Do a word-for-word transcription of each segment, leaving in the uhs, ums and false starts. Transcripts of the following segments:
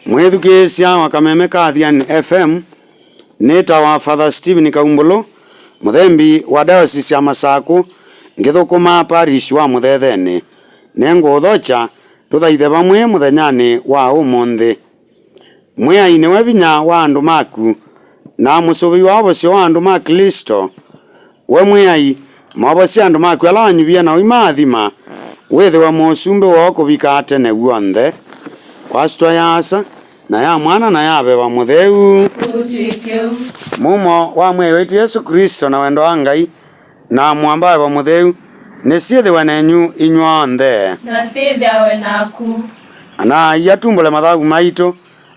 Mwĩthukĩĩsya wa Kameme ka Athiani F M, nĩtawa Father Stephen Kaumbũlũ, mũthembi wa Diocese ya Masakũ, ngĩthũkũma parish wa Mũthethenĩ. Nĩngũũthokya tũthaithe vamwe mũthenyanĩ wa ũmũnthĩ. Mwĩai nĩwe vinya wa andũ maku, na mũsũvĩi wa ũvosyo wa andũ ma Klĩsto. We Mwĩai, movosye andũ maku ala wanyuvie na ũimaathima, wĩthĩwe mũsumbĩ woo kũvika tene w'onthe. Kwa syĩtwa ya Asa, na ya Mwana, na ya Veva Mũtheu. Ũtw'ĩke ũu. Mumo wa Mwĩai waitũ Yesũ Klĩsto, na wendo wa Ngai, na mũamba wa Veva Mũtheu, nĩsyĩthĩwe nenyu inyw'onthe. Na syĩthĩawe naku. Ana-a-ia, tumbũle mathavu maitũ,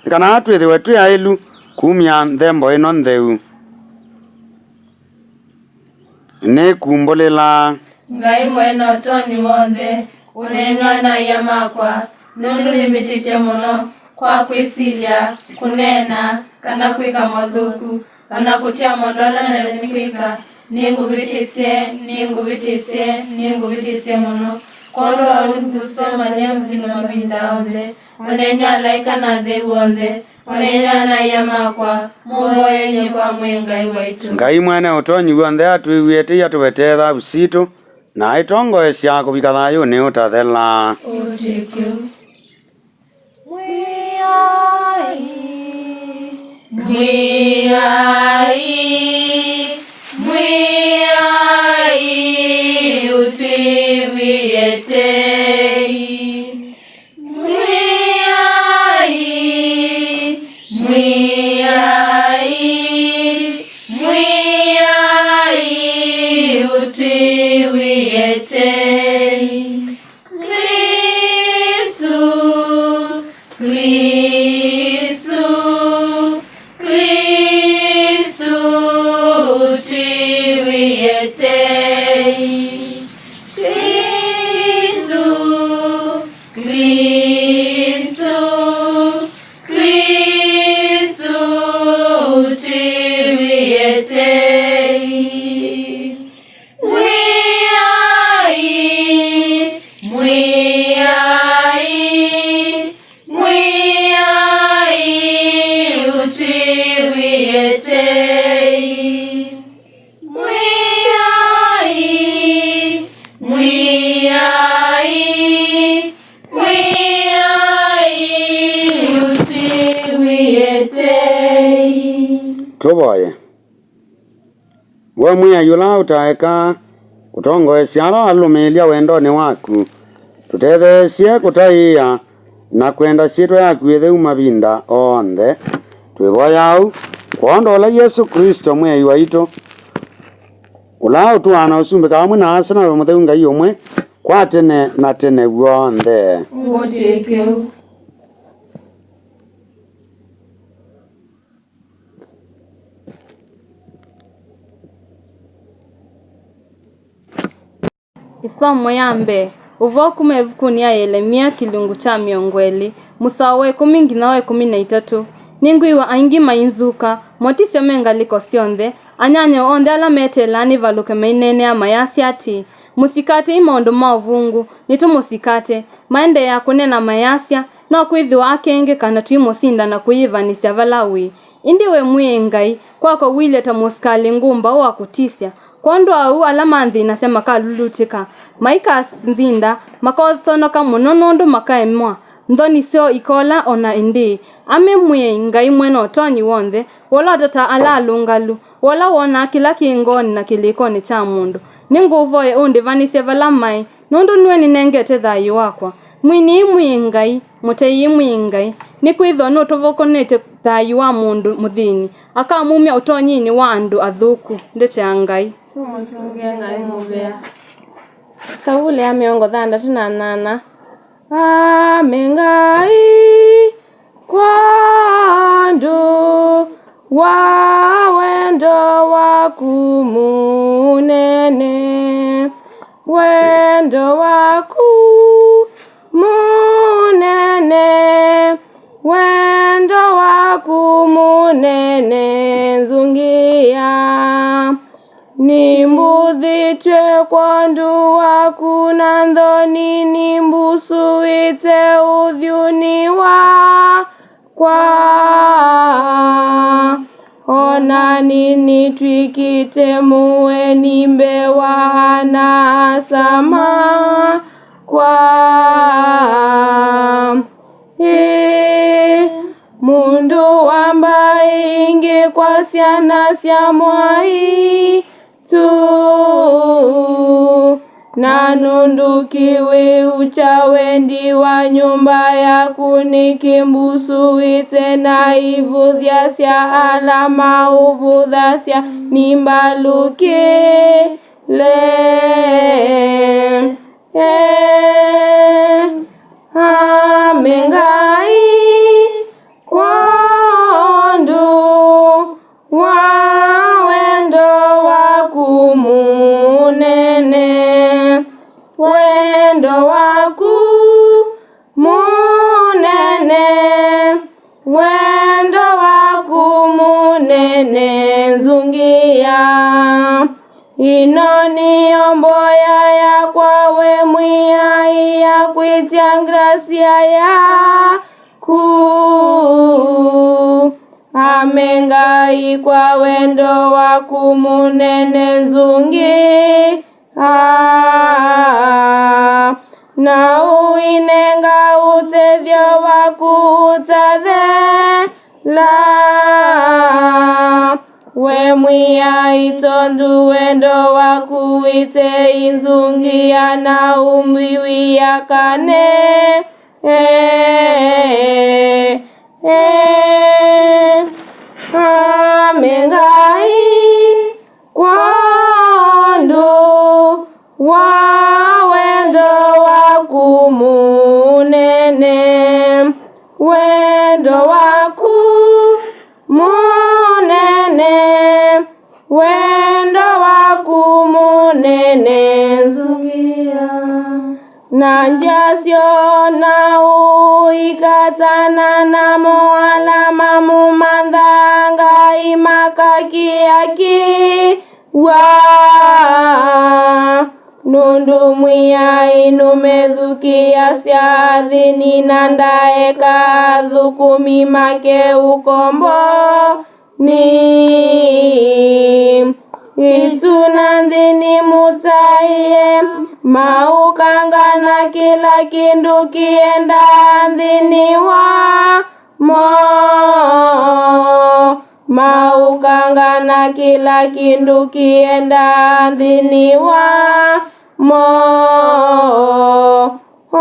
nĩ kana twĩthĩwe twĩ aĩlu kumya nthembo ĩno ntheu. Nĩkumbũlĩla. Ngai Mwene Ũtonyi W'onthe, ũneeny'a ana-a-ia makwa, nũndũ nĩmbĩtĩtye mũno kwa kwĩsilya, kũneena, kana kwĩka mothũku, o na kũtia maũndũ ala naĩle nĩ kwĩka. Nĩngũvĩtĩsye, nĩngũvĩtĩsye, nĩngũvĩtĩsye mũno. Kwondũ wa ũu nĩngũsoma lya mũthino mavinda onthe. Mũneeny'a alaĩka na atheu onthe, mũneeny'a ana-a-ia makwa, mũvoye nyie kwa Mwĩai Ngai waitũ. Ngai Mwene Ũtonyi W'onthe atwĩw'ĩe tei, atũvetee thavu sitũ, na aitũtongoesya kũvika thayũnĩ ũtathela. Ũtw'ĩke ũu. Mwĩai, Mwĩai, Mwĩai, ũtwĩw'ĩe tei. Mwĩai, Mwĩai, Mwĩai, ũtwĩw'ĩe tei. Klĩsto, Klĩsto, Klĩsto, ũtwĩw'ĩe tei. Klĩsto, Klĩsto, Klĩsto, ũtwĩw'ĩe tei. Mwĩai, Mwĩai, Mwĩai, ũtwĩw'ĩe tei. Mwĩai, Mwĩai, Mwĩai, ũtwĩw'ĩe tei. Tũvoye. We Mwĩai ũla ũtaekaa, ũtongoesye ala ũalũlũmĩĩlya wendonĩ waku, tũtetheesye kũtaĩĩa na kwenda syĩtwa yaku ĩtheu mavinda onthe. Twĩvoya ũu kwondũ wa ũla Yesũ Klĩsto Mwĩai waitũ, ũla ũtũaa na ũsumbĩkaa vamwe na Asa na Veva Mũtheu Ngai ũmwe, kwa tene na tene w'onthe. Ũtw'ĩke ũu. Ĩsomo ya mbee. Ũvoo kuma ĩvukunĩ ya Yelemia, kĩlungu kya mĩongo ĩlĩ, mũsoa wa ĩkũmi nginya wa ĩkũmi na itatũ. Nĩngwĩw'a aingĩ mainzũka, motisyo me ngalĩko syonthe, anyanya onthe ala meteelaa nĩvalũke maineenea mayasya atĩĩ, mũsikatei maũndũ ma ũvũngũ, nĩtũmũsikate. Maendeea kũneena mayasya, no kwĩthĩwa akengeka na tũimũsinda na kũyĩvanĩsya vala wĩ. Ĩndĩ we Mwĩai Ngai, kwakwa ũilye ta mũsikalĩ ngũmbaũ wa kũtisya. Kwondũ wa ũu ala manthĩnasya makalulutĩka, maikanzinda, makosonoka mũno nũndũ makaemwa, nthoni syoo ikola o na ĩndĩĩ. Ame Mwĩai Ngai Mwene Ũtonyi W'onthe, we ũla ũtataa ala alũngalu, we ũla wonaa kĩla kĩ ngoonĩ na kĩlĩkonĩ kya mũndũ, nĩngũũvoya ũndĩvanĩsye vala maĩ, nũndũ nue nĩnengete thayũ wakwa. Mwinĩei Mwĩai Ngai, mũteĩei Mwĩai Ngai, nĩkwĩthĩwa nũtũvokonetye thayũ wa mũndũ mũthĩni, akamumya ũtonyinĩ wa andũ athũku. Ndeto ya Ngai. Tũmũtũngĩe Ngai mũvea. Savuli ya mĩongo thanthatũ na nyanya. Ame Ngai, kwondũ wa wendo waku mũnene, wendo waku mũnene, wendo waku mũnene nzungĩa. Nĩmbũthĩtw'e kwondũ waku, na nthoni nĩmbusũĩte ũthyũnĩ waku. kwa. O na nĩnĩtw'ĩkĩte mũeni mbee wa ana-a-asa makwa. Ĩ mũndũ wa mbaĩ ingĩ kwa syana sya mwaitũ, na nũndũ kĩwĩu kya wendi wa nyũmba yaku nĩkĩmbusũĩte na ivũthya sya ala maũvũthasya nĩmbalũkĩle. Ee, ame Ngai, kwondũ wa wendo waku mũnene, wendo waku mũnene, wendo waku mũnene nzungĩa. Ĩno nĩyo mboya yakwa, we Mwĩai, ya kwĩtya ngrasya yaku. Ame Ngai, kwa wendo waku mũnene nzungĩa, na ũinenga ũtethyo waku ũtathela. We Mwĩai, tondũ wendo waku wĩ tei nzungĩa na ũmbiw'ĩa kane. Ee, ee, ame Ngai, kwondũ wa wendo waku mũnene, wendo waku mũnene, wendo waku mũnene nzungĩa. Na ngyasyo na ũikatana namo ala mamũmanthaa Ngai makakiakiw'a. Nũndũ Mwĩai nũmethukĩĩasya athĩni, na ndaeka athũkũmi make ũkombo nĩ ĩtu na nthĩ nĩmũtaĩe, maũkanga na kĩla kĩndũ kĩendaa nthĩnĩ wamo. Maũkanga na kĩla kĩndũ kĩendaa nthĩnĩ wamo. O,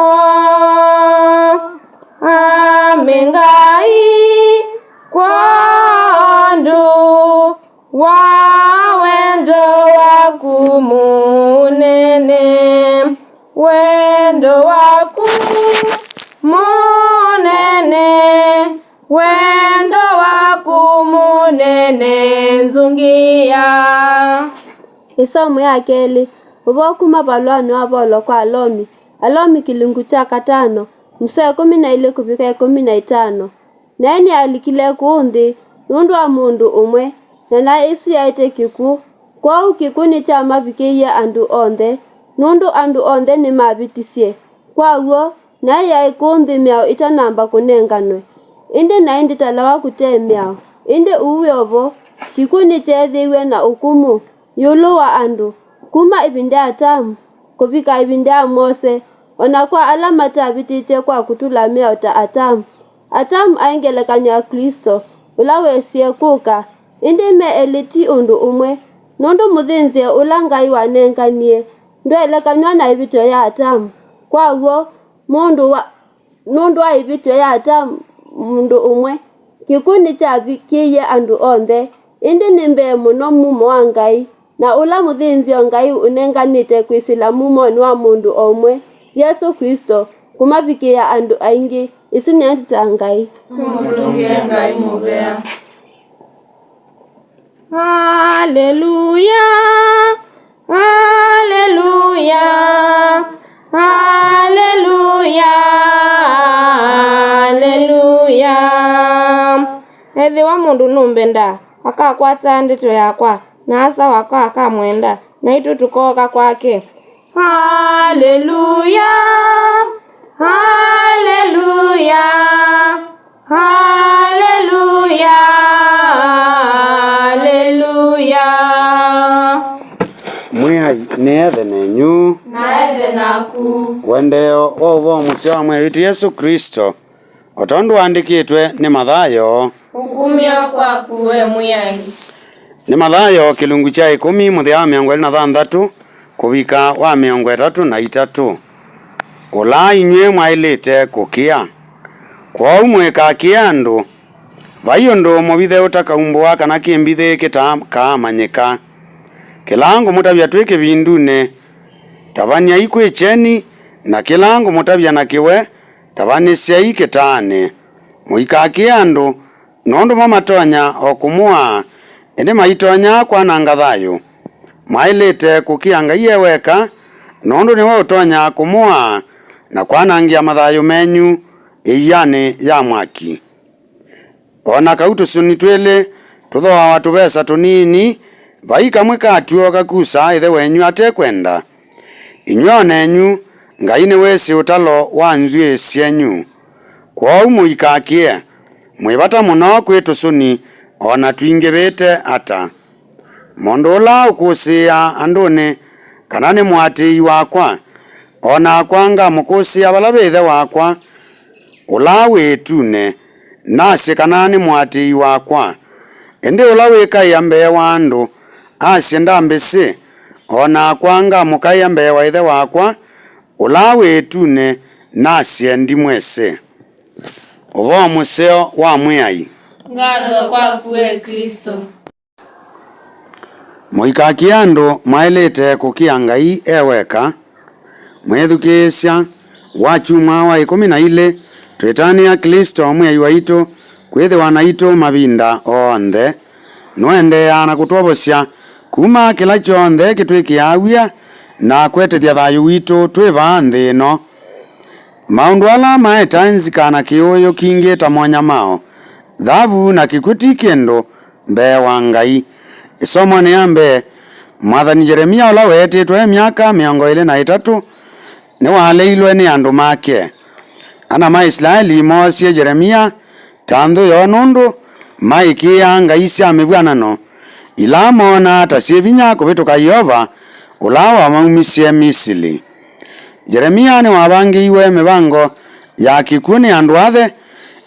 ame Ngai, kwondũ wa wendo waku mũnene, wendo waku mũnene, wendo waku mũnene nzungĩa. Ĩsomo ya kelĩ. Ũvoo kuma valũanĩ wa Vaulo kwa Alomi. Alomi kĩlungu kya katano, mũsoa ĩkũmi na ilĩ kũvika ĩkũmi na itano. Naĩ nĩalikile kũũ nthĩ nũndũ wa mũndũ ũmwe, na naĩ ĩsu yaĩtye kĩkw'ũ. Kwoou kĩkw'ũ nĩkyamavikĩie andũ onthe, nũndũ andũ onthe nĩmavĩtisye. Kwa w'o, naĩ yaĩ kũũ nthĩ mĩao ĩtanamba kũnenganwe. Ĩndĩ naĩ ndĩtalawa kũte mĩao. Ĩndĩ ũu wĩ o vo, kĩkw'ũ nĩkyeethĩiw'e na ũkũmũ ĩũlũ wa andũ, kuma ĩvinda ya Atamu kũvika ĩvinda ya Mose, o na kwa ala matavĩtĩtye kwa kũtũla mĩao ta Atamu. Atamu aĩ ngelekany'o ya Klĩsto, ũla wesie kũka, ĩndĩ me elĩ ti ũndũ ũmwe, nũndũ mũthĩnzĩo ũla Ngai wanenganie ndwaelekanw'a na ĩvĩtyo ya Atamu. Kwa w'o, mũndũ wa, nũndũ wa ĩvĩtyo ya Atamu mũndũ ũmwe, kĩkw'ũ nĩkyavikĩie andũ onthe, ĩndĩ nĩ mbee mũno mumo wa Ngai, na ũla mũthĩnzĩo Ngai ũnenganĩte kwĩsĩla mumonĩ wa mũndũ o ũmwe, Yesũ Klĩsto, kũmavikĩĩa andũ aingĩ. Ĩsu nĩyo ndeto ya Ngai. Mũtũngĩe Ngai mũvea. Aleluya, aleluya, aleluya, aleluya. Ethĩwa mũndũ nũmbendaa, akakwata ndeto yakwa, na Asa wakwa akamwenda, naitũ tũkooka kwake. Aleluya, aleluya, Nĩethe nenyu. Na ethe naku. Ũendee wa ũvoo mũseo wa Mwĩai witũ Yesũ Klĩsto, o tondũ waandĩkĩtwe nĩ Mathayo. Ũkumyo kwaku, we Mwĩai. Nĩ Mathayo kĩlungu kya ĩkũmi, mũthya wa mĩongo ĩlĩ na thanthatũ kũvika wa mĩongo ĩtatũ na itatũ. Ũla inyw'ĩ mwaĩlĩte kũkĩa. Kwoou mũikakĩe andũ, vai ũndũ mũvithe ũtakaumbũa kana kĩmbithĩ kĩtakaamanyĩka. Kĩla ngũmũtavya twĩ kĩvindunĩ, tavany'ai kwĩ kyeni, na kĩla ngũmũtavya na kĩwe, tavanĩsyai kĩtaanĩ. Mũikakĩe andũ, nũndũ mo matonya o kũmũaa, ĩndĩ maitonya kwananga thayũ. Mwaĩlĩte kũkĩa Ngai e weka, nũndũ nĩwe ũtonya kũmũaa na kwanangĩa mathayũ menyu ĩianĩ ya mwaki. O na kau tũsũni twĩlĩ tũthooawa tũvesa tũnini, vai kamwe katw'o kakusaa ĩthe wenyu ate kwenda. Inyw'ĩ o nenyu, Ngai nĩwĩsĩ ũtalo wa nzw'ĩĩ syenyu. Kwoou mũikakĩe, mwĩ vata mũno kwĩ tũsũni, o na twingĩvĩte ata. Mũndũ ũla ũkũsĩĩaa andũnĩ kana nĩ mũatĩĩi wakwa, o nakwa ngamũkũsĩĩa vala ve Ĩthe wakwa ũla wĩ ĩtunĩ, nasye kana nĩ mũatĩĩi wakwa. Ĩndĩ ũla wĩkaĩa mbee wa andũ, asye ndambĩsĩ, o nakwa ngamũkaĩa mbee wa Ĩthe wakwa ũla wĩ ĩtunĩ, nasye ndimwĩsĩ. Ũvoo mũseo wa Mwĩai. Ngatho kwaku, we Klĩsto. Mũikakĩe andũ, mwaĩlĩte kũkĩa Ngai e weka. Mwĩthukĩĩsya, wa kyumwa wa ĩkũmi na ilĩ, twĩtanĩa Klĩsto Mwĩai waitũ kwĩthĩwa naitũ mavinda onthe. Nũendeeaa na kũtwovosya kuma kĩla kyonthe kĩtwĩkĩaa wia na kwetethya thayũ witũ twĩ vaa nthĩ ĩno. Maũndũ ala maetae nzika na kĩũũyũ kingĩ ta monyamao, thavu na kĩkw'ũ ti kĩndũ mbee wa Ngai. Ĩsomonĩ ya mbee, mwathani Yelemia, ũla weetĩtwe e myaka mĩongo ĩlĩ na ĩtatũ, nĩwaleilwe nĩ andũ make. Ana ma Isilaeli moosie Yelemia ta nthũ yoo nũndũ maĩkĩĩaa ngai sya mĩvw'anano, ila moonaa ta syĩ vinya kũvĩtũka Yeova, ũla wamaumisye Misili. Yelemia nĩwavangĩiwe mĩvango ya kĩkw'ũ nĩ andũ athe,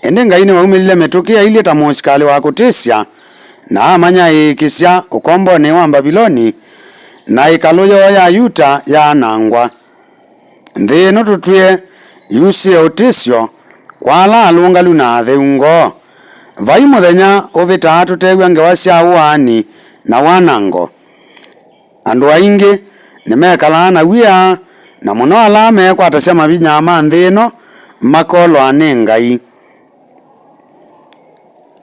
ĩndĩ Ngai nĩwaumĩlile mĩtũkĩ yailyĩ ta mũsikalĩ wa kũtĩsya, na amanyaĩĩkĩsya ũkombonĩ wa Mbaviloni, na ĩkalũ yoo ya Yuta yaanangwa. Nthĩ ĩno tũtwĩe yusĩe ũtĩsyo kwa ala alũngalu na atheu ngoo. Vai mũthenya ũvĩtaa tũtew'a ngewa sya ũaani na wanango. Andũ aingĩ nĩmekalaa na wia, na mũno ala meekwatasya mavinya ma nthĩ ĩno makolwa nĩ Ngai.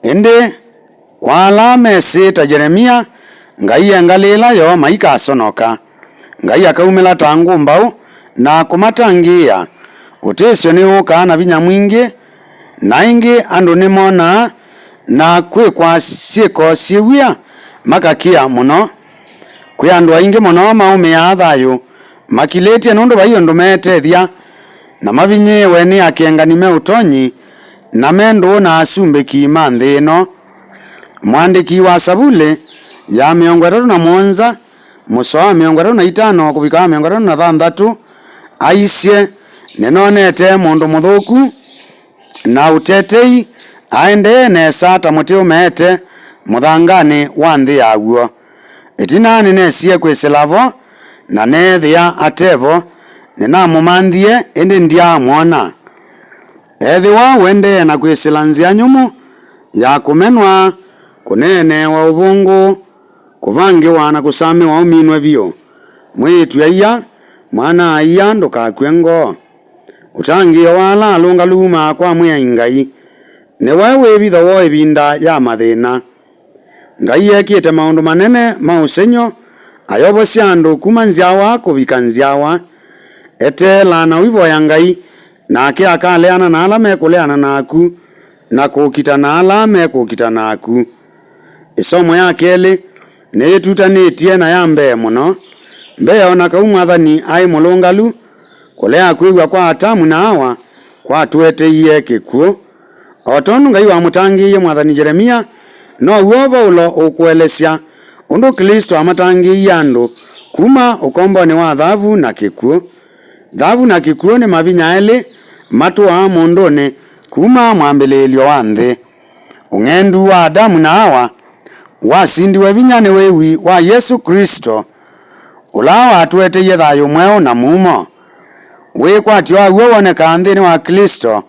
Ĩndĩ kwa ala mesĩ ta Yelemia, Ngai e ngalĩ ĩla yoo maikasonoka. Ngai akaumĩla ta ngũmbaũ na kũmatangĩĩa. Ũtĩsyo nĩwũkaa na vinya mwingĩ, na ĩngĩ andũ nĩmonaa na kwĩkwa syĩko syĩ wia makakĩa mũno. Kwĩ andũ aingĩ mũno maũmĩaa thayũ makilĩtye nũndũ vai ũndũ meetethya, na mavinyĩĩwe nĩ akengani me ũtonyi, na me ndũũ na asumbĩki ma nthĩ ĩno. Mwandĩki wa Savulĩ ya mĩongo ĩtatũ na mũonza, mũsoa wa mĩongo ĩtatũ na itano kũvika wa mĩongo ĩtatũ na thanthatũ, aisye, "Nĩnonete mũndũ mũthũku na ũtetei aendee nesa ta mũtĩ ũmeete mũthanganĩ wa nthĩ ya w'o. Ĩtina nĩnesie kwĩsĩla vo, na neethĩa ate vo. Nĩnamũmanthie, ĩndĩ ndyaamwona." Ethĩwa ũendee na kwĩsĩla nzĩa nyũmũ ya kũmenwa, kũneeneewa ũvũngũ, kũvangĩwa na kũsamĩwa ũminwe vyũ, mwĩĩtu-a-ia, mwana-a-ia, ndũkakw'e ngoo. Ũtangĩĩo wa ala alũngalu wumaa kwa Mwĩai Ngai, nĩwe wĩvitho woo ĩvinda ya mathĩna. Ngai ekĩte maũndũ manene ma ũsengy'o, ayovosya andũ kuma nzyawa kũvika nzyawa. Eteela na ũivoya Ngai, nake akaleana na ala mekũleana naku, na kũkita na ala mekũkita naku. Ĩsomo ya kelĩ nĩyĩtutanĩtye na ya mbee mũno. Mbee, o na kau mwathani aĩ mũlũngalu, kũlea kwĩw'a kwa Atamu na Awa kwatũeteie kĩkw'ũ. O tondũ Ngai wamũtangĩĩie mwathani Yelemia, now'o Vaulo ũkũelesya ũndũ Klĩsto amatangĩĩie andũ kuma ũkombonĩ wa thavu na kĩkw'ũ. Thavu na kĩkw'ũ nĩ mavinya elĩ matũaa mũndũnĩ kuma mwambĩlĩĩlyo wa nthĩ. Ũng'endu wa Adamu na Awa wasindiwe vinya nĩ wĩwi wa Yesũ Klĩsto, ũla watũeteie thayũ mweũ na mumo. Wĩkwatyo wa w'o wonekaa nthĩnĩ wa Klĩsto,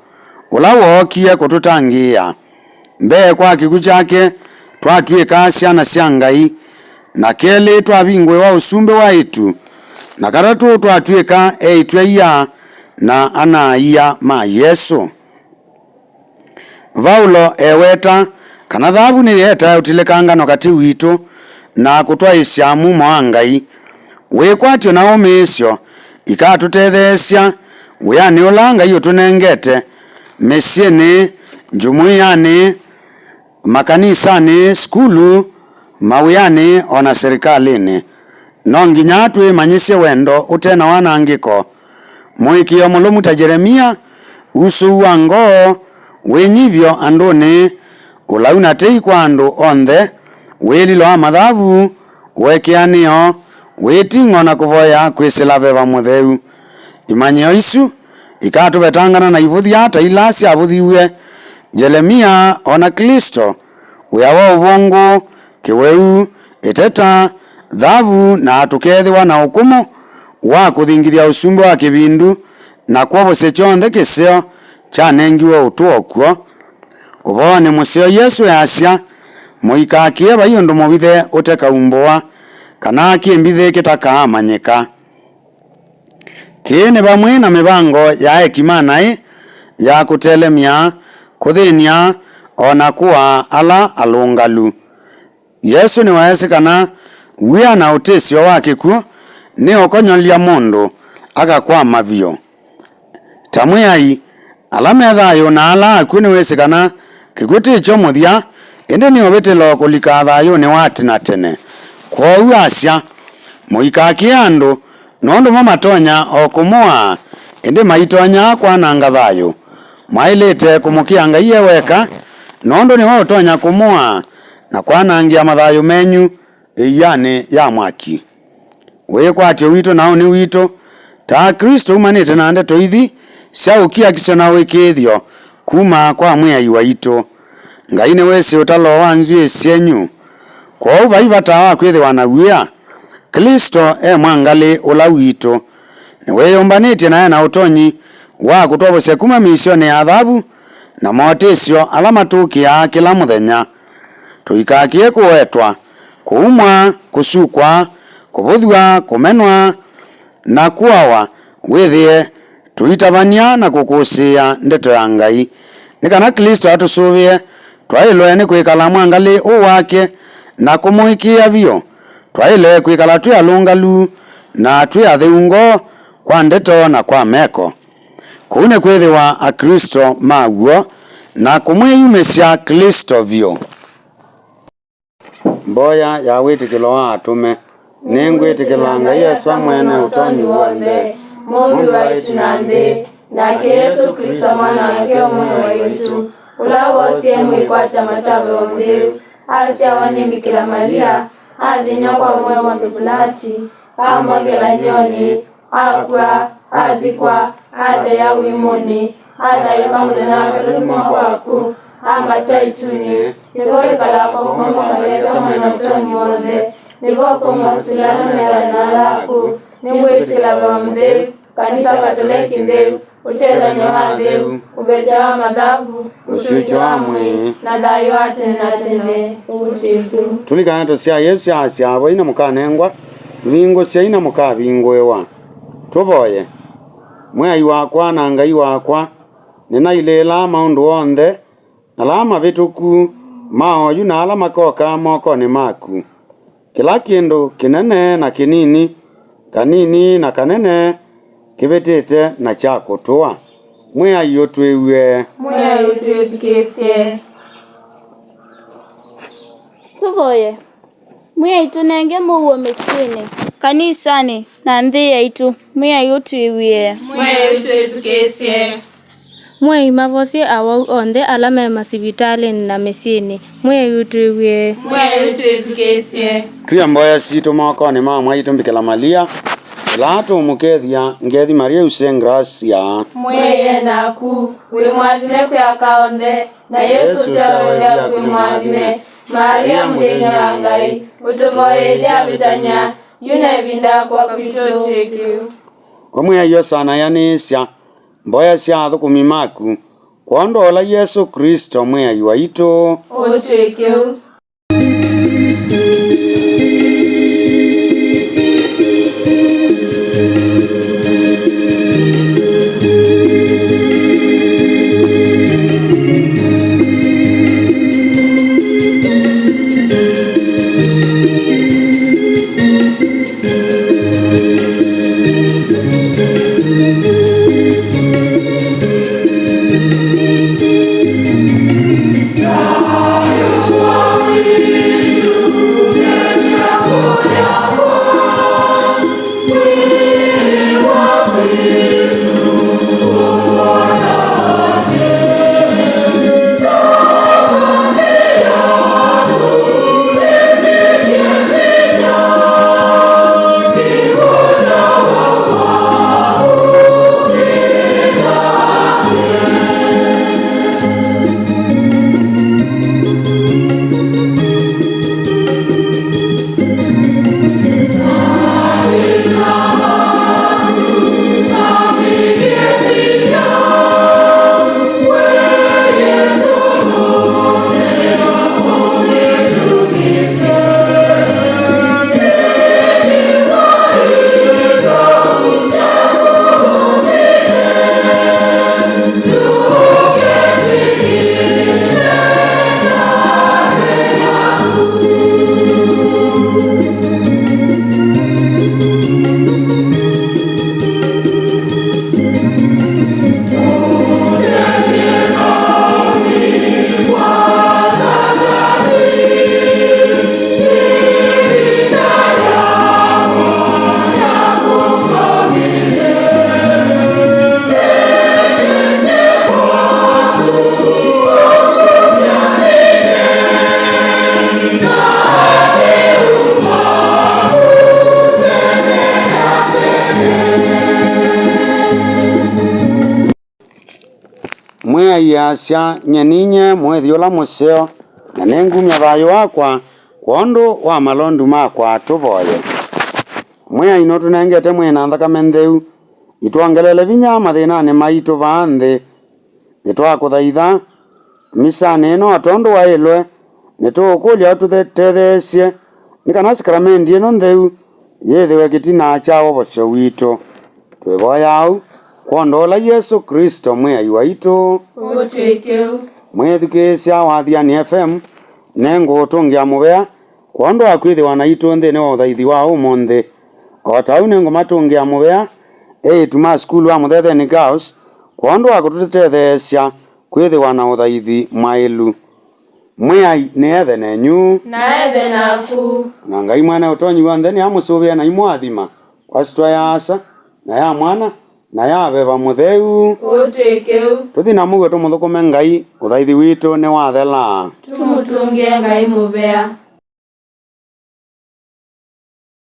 ũla wookie kũtũtangĩĩa. Mbee kwa kĩkw'ũ kyake, twatw'ĩka syana sya Ngai, na kelĩ, twavingũĩwa ũsumbĩ wa ĩtu, na katatũ, twatw'ĩka eĩtu aia na ana-a-ia ma Yesũ. Vaulo eweta kana thavu nĩyĩetae ũtilĩkangano katĩ witũ na kũtwaĩsya mumo wa Ngai. Wĩkwatyo na ũmĩĩsyo ikatũtetheesya wĩanĩ ũla Ngai ũtũnengete, mĩsyĩnĩ, njumuĩanĩ, makanisanĩ, sukulu, mawĩanĩ, o na serikalĩnĩ. No nginya twĩmanyĩsye wendo ũte na wanangĩko, mũĩkĩĩo mũlũmu ta Yelemia, usũu wa ngoo, wĩnyivyo andũnĩ, ũlau na tei kwa andũ onthe, wĩlilo wa mathavu, ũekeanĩo, wĩting'o na kũvoya kwĩsĩla Veva Mũtheu. Imanyĩo isu ikatũvetangana na ivũthya ta ila syavũthiw'e Yelemia o na Klĩsto, wĩa wa ũvũngũ, kĩweu, ĩteta, thavu, na tũkeethĩwa na ũkũmũ wa kũthingithya ũsumbĩ wa kĩvindu na kwovosya kyonthe kĩseo kyanengiwe ũtũo kw'o. Ũvoonĩ mũseo, Yesũ easya, "Mũikakĩe vai ũndũ mũvithe ũtekaumbũa, kana kĩmbithĩ kĩtakaamanyĩka." Kĩĩ nĩ vamwe na mĩvango ya eki ma naĩ ya kũtelemya, kũthĩny'a, o na kũaa ala alũngalu. Yesũ nĩweesĩ kana wia na ũtĩsyo wa kĩkw'ũ nĩ ũkonyolya mũndũ akakwama vyũ. Ta Mwĩai, ala me thayũ na ala akw'ũ nĩwĩsĩ kana kĩkw'ũ ti kyo mũthya, ĩndĩ nĩ ũvĩtĩlo kũlika thayũnĩ wa tene na tene. Kwoou asya, "Mũikakĩe andũ, nũndũ mo matonya o kũmũaa, ĩndĩ maitonya kwananga thayũ. Mwaĩlĩte kũmũkĩa Ngai e weka, nũndũ nĩwe ũtonya kũmũaa na kwanangĩa mathayũ menyu ĩianĩ ya mwaki." Wĩkwatyo witũ na ũnĩ witũ ta Aklĩsto umanĩte na ndeto ithi sya ũkiakisyo na ũĩkĩĩthyo kuma kwa Mwĩai waitũ. Ngai nĩwĩsĩ ũtalo wa nzw'ĩĩ syenyu, kwoou vai vata wa kwĩthĩwa na wia. Klĩsto e mwangalĩ ũla witũ. Nĩwĩyũmbanĩtye na e na ũtonyi wa kũtwovosya kuma mĩisyonĩ ya thavu na motĩsyo ala matũkĩaa kĩla mũthenya. Tũikakĩe kũwetwa, kũumwa, kũsukwa, kũvũthw'a, kũmenwa, na kũawa, wĩthĩe tũitavany'a na kũkũsĩĩa ndeto ya Ngai. Nĩ kana Klĩsto atũsũvĩe, twaĩlwe nĩ kwĩkala mwangalĩ ũũ wake na kũmũĩkĩĩa vyũ. Twaĩle kwĩkala twĩ alũngalu na twĩ atheu ngoo kwa ndeto na kwa meko. Kũu nĩ kwĩthĩwa Aklĩsto ma w'o na kũmwĩyumĩsya Klĩsto vyũ. Mboya ya wĩtĩkĩlo wa atũme. Nĩngwĩtĩkĩla Ngai Asa mwene ũtonyi w'onthe, Mũmbi wa ĩtu na nthĩ, nake Yesũ Klĩsto Mwana wake ũmwe Mwĩai witũ, ũla woosie mwĩĩ kwa kyama kya Veva Mũtheu, asyawa nĩ Mbikĩla Malia, athĩnw'a kwa mũyo Pontio Vilati, ambwa ngelany'onĩ, akw'a, athikwa, atheea ũimũnĩ, athayũũka mũthenya wa katatũ mwaka wa akw'ũ, ambata ĩtunĩ, nĩvo wĩkalaa kw'oko kwa Ngai Asa mwene ũtonyi w'onthe, nĩvo ũkũmwasũlya ala me thayũ na ala akw'ũ. Nĩngwĩtĩkĩla Veva Mũtheu, kanisa Katoleki ntheu, ũtethany'o wa atheu, ũvete wa mathavu, ũsyũkyo wa mwĩĩ, na thayũ wa tene na tene. Ũtĩkũ. Tũlikane ndeto sya Yesũ syaasya, "Avoyai na mũkanengwa, vingũsyai na mũkavingũĩwa." Tũvoye. Mwĩai wakwa na Ngai wakwa, nĩnailĩĩlaa maũndũ onthe ala mavĩtũku, ma oyu na ala makoka mokonĩ maku. Kĩla kĩndũ kĩnene na kĩnini, kanini na kanene, kĩvĩtĩte na kya kũtũa. Mwĩai ũtwĩw'e. Mwĩai ũtwĩthukĩĩsye. Tũvoye. Mwĩai tũnenge mũuo mĩsyĩnĩ, kanisanĩ, na nthĩ yaitũ. Mwĩai ũtwĩw'e. Mwĩai ũtwĩthukĩĩsye. Mwĩai mavosye awau onthe ala me masivitalĩnĩ na mĩsyĩnĩ. Mwĩai ũtwĩw'e. Mwĩai ũtwĩthukĩĩsye. Tũtw'e mboya sitũ mokonĩ ma mwaitũ Mbikĩla Malia, ĩla tũũmũkethya. Ngethi Maria, ũsĩ ngrasya. Mwĩai e naku, wĩ mwathime kwĩ aka onthe, na Yesũ ũsyawa ĩthe waku nĩ mwathime. Maria mũthĩny'a wa Ngai, ũtũvoyei ĩthyĩ avĩtan'ya, yu na ĩvinda ya kũka kwitũ. Ũtw'ĩke ũu. We Mwĩai osa na ĩanĩsya mboya sya athũkũmi maku, kwondũ wa ũla Yesũ Klĩsto Mwĩai waitũ. Ũtw'ĩke ũu. Mwĩai easya, "Nyie ninyie mũĩthi ũla mũseo, na nĩngumya thayũ wakwa kwondũ wa malondu makwa." Tũvoye. Mwĩai nũtũnengete mwĩĩ na nthakame ntheu, itwongelele vinya mathĩnanĩ maitũ vaa nthĩ. Nĩtwakũthaitha misanĩ ĩno, o tondũ waĩlwe, nĩtũũkũlya ũtũtetheesye nĩ kana sakramendi ĩno ntheu yĩthĩwe kĩtina kya wovosyo witũ. Twĩvoya ũu kwondũ wa ũla Yesũ Klĩsto Mwĩai waitũ. Ũtw'ĩke ũu. Mwĩthukĩĩsya wa Athiani F M, nĩngũũtũngĩa mũvea kwondũ wa kwĩthĩwa naitũ nthĩnĩ wa ũthaithi wa ũmũnthĩ. O ta ũu nĩngũmatũngĩa mũvea eĩtu ma sukulu wa Mũthetheni Girls kwondũ wa kũtũtetheesya kwĩthĩwa na ũthaithi mwaĩlu. Mwĩai nĩethe nenyu. Na ethe naku. Na Ngai Mwene Ũtonyi W'onthe nĩamũsũvĩe na imũathima, kwa syĩtwa ya Asa, na ya Mwana, na ya Veva Mũtheu. Ũtw'ĩke ũu. Tũthi na mũuo tũmũthũkũme Ngai, ũthaithi witũ nĩwathela. Tũmũtũngĩe Ngai mũvea.